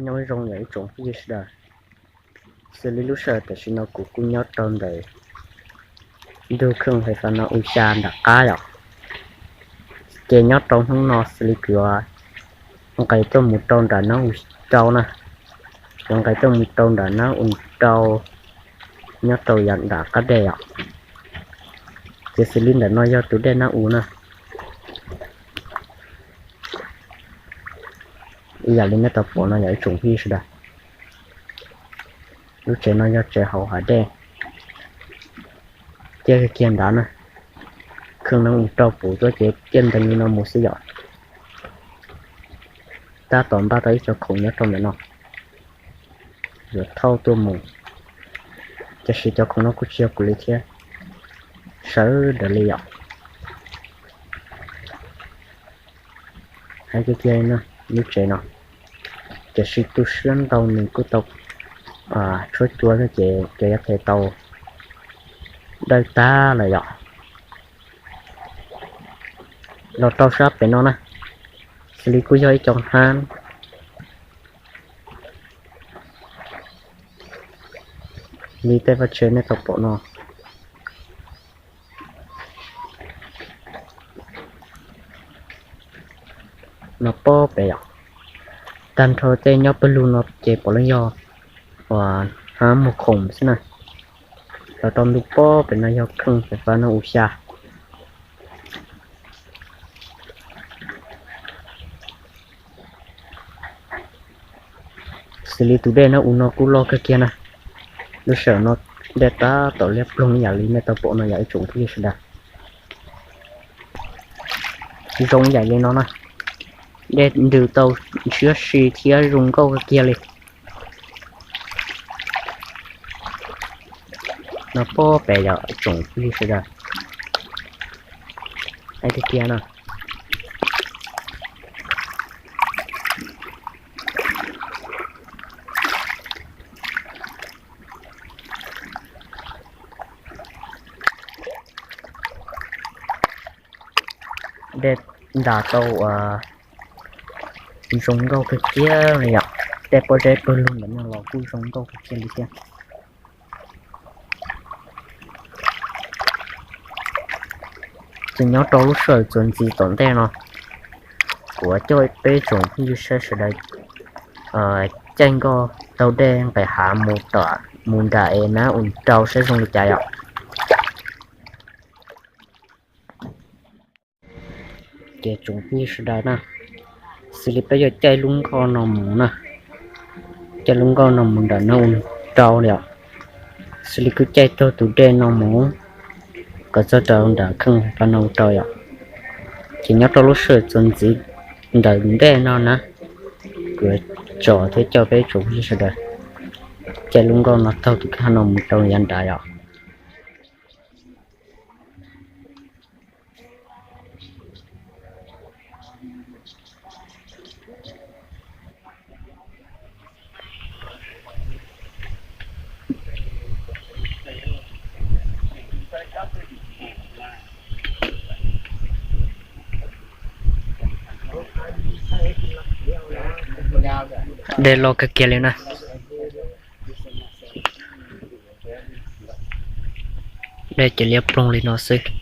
Nyob zoo yom ib tsoom phooj ywg sawv daws, xws li lub sij hawm tam sim no kuv kuj nyob rau ntawm ntug kheej fais fab no u xya nram qab yom. Ces nyob rau hnub no xws li kuv yuav nqes tuaj mus rau nram nab u rau na, yuav nqes tuaj mus rau nram nab u rau, nyob rau yav nram qab dej yom. Ces xws li ntawm no yog tus dej nab u na. Ib yam li nej tau pom no yog ib tsoom phooj ywg sawv daws, lub tsev no yog tsev hauv hav dej, ciaj kiag nrad na. Kheej no mus rau puv tuaj ces ciaj ntees li no mus xwb yom. Tab tom npaj tau ib co khoom nyob rau ntawm no yuav thauj tuaj mus, tiam sis cov khoom no kuj tsis yog kuv li thiab, sawv daws li yom. Hais tiag tiag lub tsev no, tiam sis tu siab ntau nws kuj tau tshuab cua xwb ces cov yav phem tau dawj tag lawm yom. Los rau sab pem no na, xws li kuj yog ib co hab li tej vaj tse nej tau pom no. No pob pem yom, tag nrho tej nyob pawg lug no ces puav leej yog uas hab muag khoom xwb na. Los rau ntug pob pem no yog kheej fais fab no u xya. Xws li tus dej nab u no kuj loj kawg kiag na. Lub sij hawm no dej tab tom liab ploog ib yam li nej tau pom no yom ib tsoom phooj ywg sawv daws. Zoo ib yam li no na, dej ntws tau ntshiab si thiab zoo nkauj kawg kiag li. No pob pem yom ib tsoom phooj ywg sawv daws, hais tiag tiag no. Dej ntas tau uas zoo nkauj kawg kiag li yom. Tej pob zeb pawg lug ntawm no los kuj zoo nkauj kawg kiag li thiab. Ces nyob rau lub sij hawm txuas ntxiv tom ntej no, kuv coj peb tsoom phooj ywg saib sawv daws caij nkoj taug dej nqes hav mus tom mus nram es nab u rau saib zoo li cas yom. Ces tsoom phooj ywg sawv daws na, xws li peb yuav caij lub nkoj no mus na, caij lub nkoj no mus nram nab u rau li os. Xws li kuv caij taug tus dej no mus kom txog rau nram kheej fab nab u rau yom. Ces nyob rau lub sij hawm txuas ntxiv ntawm ntej no na, kuv tsom thiab coj peb tsoom phooj ywg sawv daws caij lub nkoj no taug tus kheej no mus rau yav nrad yom. Dej loj kawg kiag li na. Dej ces liab ploog li no xwb.